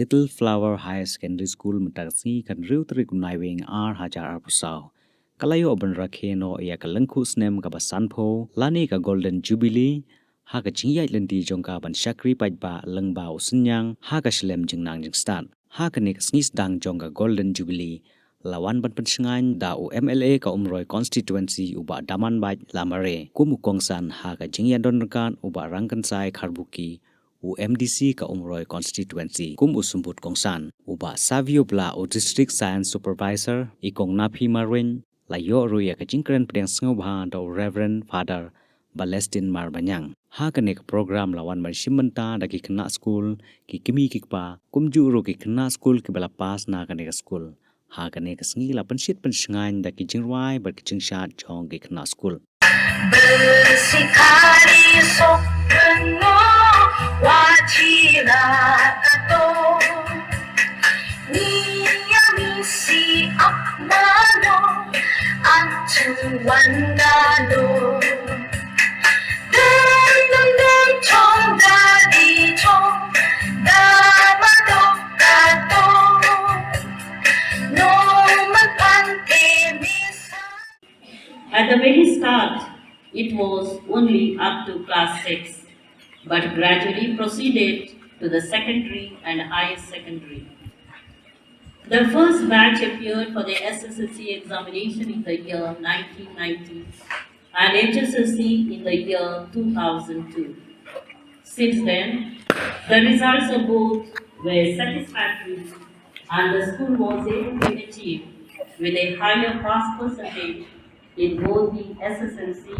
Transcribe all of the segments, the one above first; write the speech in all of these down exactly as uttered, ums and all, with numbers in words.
Little Flower Higher Secondary School mynta ka sngi ka hynriew tarik u Naiwieng ar hajar arphew saw ka la ïoh ban rakhe noh ïa ka lyngkhuh snem kaba sanphew lane ka Golden Jubilee ha ka jingïaid lynti jong ka ban shakri paidbah lyngba u synñiang ha ka shlem jingnang jingstad. Ha kane ka sngi sdang jong ka Golden Jubilee la wan ban pynshngaiñ da u M L A ka Umroi Constituency u Bah Damanbait Lamare kum u kongsan, ha ka jingïadon ryngkat u Bah Rangkynsai Kharbuki u M D C ka Umroi Constituency kum u symbud kongsan, u Bah Savio Blah u District Science Supervisor, i Kong Naphi Marwein, la ïoh ruh ïa ka jingkren pdiang sngewbha da u Reverend Father Balestin Marbaniang. Ha kane ka program la wan ban shim bynta da ki khynnah skul, ki kmie ki kpa, kumjuh ruh ki khynnah skul kiba la pass na kane ka skul. Ha kane ka sngi la pynshit pynshngaiñ da ki jingrwai bad ki jingshad jong ki khynnah skul. Besikhari sok rengok wajira kato. Nia misi ak mano antu wandalo. Dum dum dum chong da di chong da ma do kato. No man pan te misa. At the very start, it was only up to class six, but gradually proceeded to the secondary and higher secondary. The first batch appeared for the S S L C examination in the year nineteen ninety and H S S C in the year two thousand two. Since then, the results of both were satisfactory and the school was able to achieve with a higher pass percentage in both the S S L C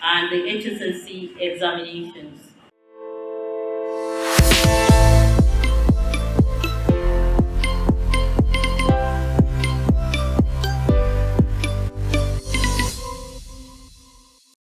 and the H S S C examinations.